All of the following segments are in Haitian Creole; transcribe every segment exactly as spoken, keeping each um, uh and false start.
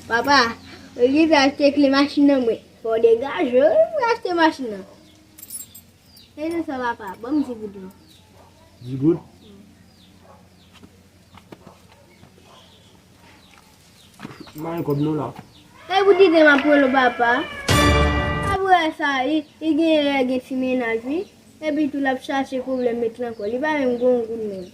Papa, olye de achte kle machin nan mwen, fò w degaje w pou achte machin nan. E se sa, papa, ban m di goud lan. Di goud? M pa gen kòb non la. E pou di de m ap rele w papa. Apre sa, li, li gen lè gen ti mennaj, wi. Epi tou, l ap chache pwoblèm met nan kò. Li pa menm gen yon goud menm.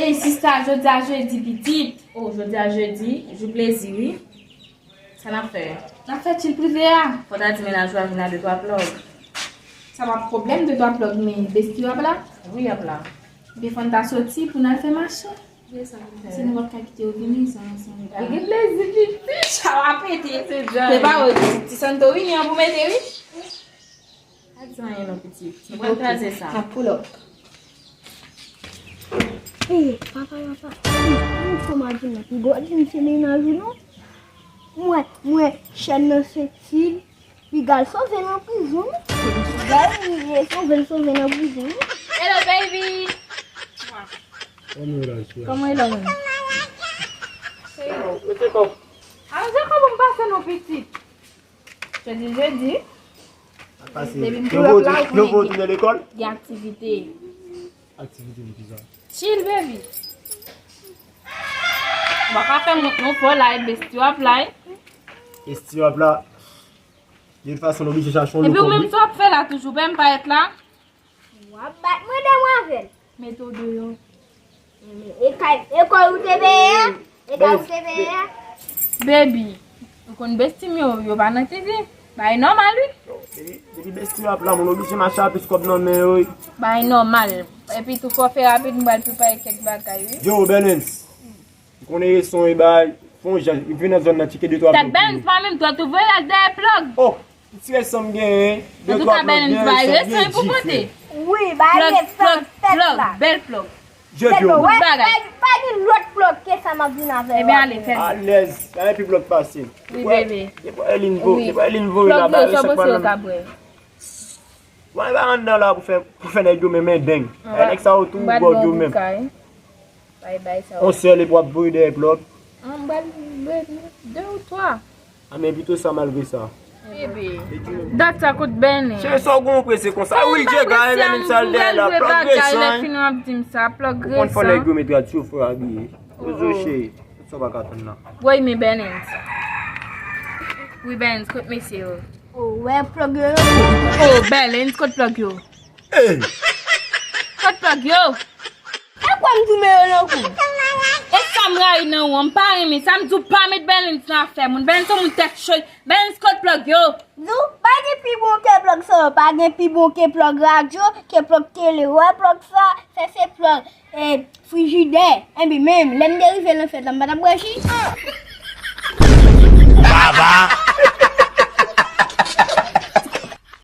Ey, sista, jodi a jedi, pitit. O, jodi a jedi, jou plezi, wi. Sa n ap fè? N ap fè tchil prive a. Fò w ta di mennaj ou a vin a de twa plòg. Sa pa pwoblèm, de twa plòg, men besti w ap la? Wi, y ap la. Ebyen, fò n ta soti pou n al fè mache. Wi, sa n fè. Se nou p ap ka kite yo vini san, san yo pa. Al gen plezi, pitit. Sa w ap pete. Se jan. Prepare w, ti, ti Santorini an pou mete, wi. Pa di anyen non, pitit. Nou pral kraze sa. N ap pull up. Ey, papa, papa. Ey, ey, kòman di m nan? Piga w di m se mennaj ou non? Mwen, mwen, chèn nan senti l. Piga l sove nan prizon. Piga l, sove l, sove nan prizon. Hello, baby. Kòman e la, chè? Kòman e la, menm? Mete kò. Alonze kò pou m pase non, pitit. Jodi, jedi. Pase. Depi m pull up la, ou konnen gen aktivite. Aktivite pou kisa? Chill, baby. Ou pa ka fè m wont non, fò w la, e besti w ap la, e. Besti w ap la. De tout fason, nou oblije chache yon lòt kòb, wi. Epi ou menm, sa w ap fè la toujou, pa m parèt la. W ap bat mwen, demwazèl. Mete w deyò. E kay, e kòb ou te peye a? E kay ou te peye a? Baby, ou konn besti m yo, yo pa nan tete. Bagay nòmal, wi. Depi, depi besti m ap la, moun oblije mache a plis kòb nan men yo, wi. Bagay nòmal. Epi tou, fò w fè rapid, m pral prepare kèk bagay, wi. Yo, Bèlens. M konnen reson e bay, fè yon jan, vin nan zòn nan, tcheke de twa plòg. Tèt Bèlens pa menm twò tou voyaj dèyè plòg. Oh, ti resan m genyen, de twa plòg, Bèlens pa resan pou pote. Wi, bay resan tèt la. Bèl plòg. Je di w. Wè, pa, pa gen lòt plòg ke sa m ap vin avè w. Ebyen, ale, fè l. Alèz, pa gen pi plòg pase. Wi, bebe. Depi Elin vo, depi Elin voye la, bay resan pa nan. Wè, pa anndan la pou fè, pou fè nèg yo menm deng. Nèg sa yo tou gòd yo menm. Bay, bay sa. On sèl epi w ap voye dèyè plòg. An, m pral voye de ou twa. A, men pito sa malgre sa. Bebe. Dat sa kout bènen. Cheri, sa w gon prese konsa. Wi, Djega, e bènen sal dèyè la. Plòg resan. Lè fini w ap di m sa, plòg resan. Ou konn fò nèg yo met rad sou fò abiye. Ozo cheri, tout sa w pa ka tann nan. Woy, men bènen. Wi, bènen, kot mesye yo? O, wè plòg yo. O, bèlen, kot plòg yo? Ey! Kot plòg yo? E kwè m toumen yo nan kou. E sa m rayi nan ou an, m pa renmen sa. M di w pa met bèlen nan afè moun. Bèlen se moun tèt cho. Bèlen, kot plòg yo? Di w, pa gen pi bon ke plòg sa yo. Pa gen pi bon ke plòg radyo, ke plòg tele. Wè plòg sa, se, se plòg, e, frijidè. Enben, menm, lè m te rive nan fèt la, m pa t ap bwè ji. Baba!